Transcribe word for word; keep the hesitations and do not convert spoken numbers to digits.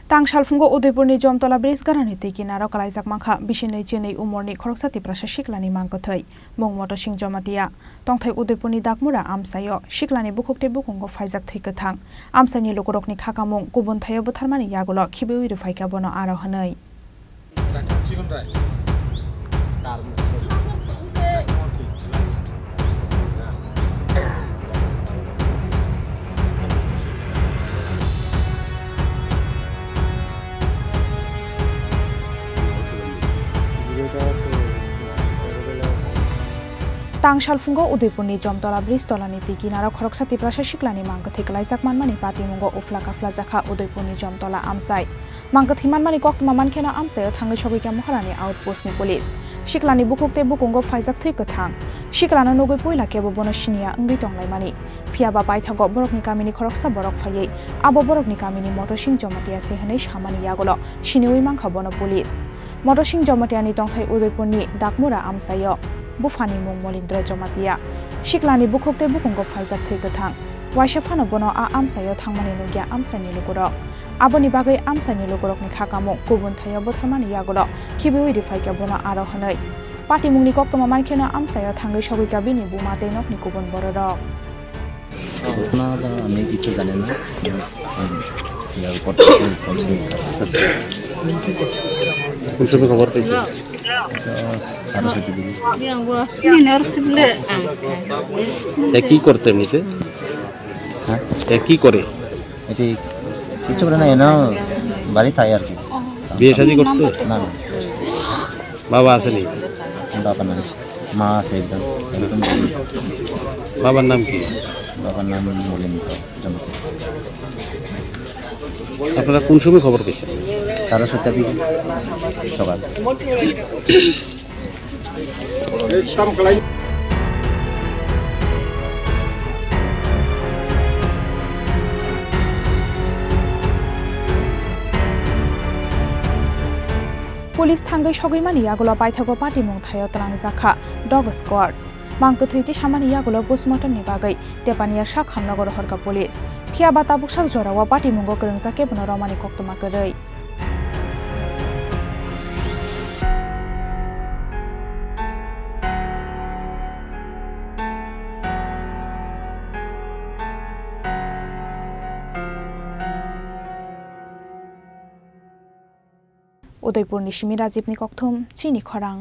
Tang salphungo Udaipurni Jomtola bridge ganani twi kinaro kalaijak mankha bisi nwi chinwi umorni khoroksa Tiprasa siklani mang kwthwi, mung Motosing Jamatia. Tongthai Udaipurni Dakmura amchaio siklani bukhuk tei bukungo phaijak thwi kwthang. Amchaini lukurokni khakamung kubun thaio butharmani yagulo khibiui rwphaikha bono aro hwnwi. Tang salphungo Udaipurni Jomtola bridge tolani twi kinaro khoroksa Tiprasa siklani mang kwthwi kwlaijak manmani patimungo uphla kaphla jakha Udaipurni Jomtola amchai. Mang kwthwi manmani koktwma mankheno amchaio thangwi sogwikha Moharani outpost ni police. Siklani bukhuk tei bukungo phaijak thwi kwthang. Siklano nugwi puila kebo bono siniya wngwi tonglaimani. Phiyaba paithago borokni kamini khoroksa borok phaiwi abo borokni kamini Motosing Jamatia se hwnwi samani yagulo siniwi mankha bono police. Motosing Jamatiani tongthai Udaipurni Dakmura amchaio buphani mung Molindra Jamatia. Siklani bukhuk tei bukungo phaijak thwi kwthang. Waisa phano bono a amchaio thangmani nukya amchaini lukurok. Aboni bagwi amchaini lukurokni khakamung kubun thaio butharmani yagulo khibiui rwphaikha bono aro hwnwi. Patimungni koktwma mankheno amchaio thangwi sogwikha bini buma tei nokni kubun bororok. ঘটনা তো আমি কিছু জানি না। হুম, ইয়ার পর তো পুলিশ। কোন সময় খবর পেয়েছে? তো সাড়ে ছয়টার দিকে। এ কি করতে এমনিতে? হ্যাঁ? এ কি করে? এটি কিছু করে না, এনে বাড়ি থাকে আর কি। বিয়ে শাদী করছে? না, না। বাবা আসেনি? বাবা নাই, মা আছে একজন, একদম গরিব। বাবার নাম কি? বাবার নাম মলিন্দ্র জমাতিয়া। আপনারা কোন সময় খবর পেয়েছেন? সাড়ে ছয়টার দিকে সকাল। Police thangwi sogwimani yagulo paithago patimung thaio twlangjakha dog squad. Mang kwthwi tisamani yagulo postmortem ni bagwi tepaniya sak hamnogo rohorkha police. Phiyaba tabuk sak jorao patimungo kwrwngjak kebono romani koktwma kwrwi. Udaipurni simi Rajibni kokthum, chini khorang.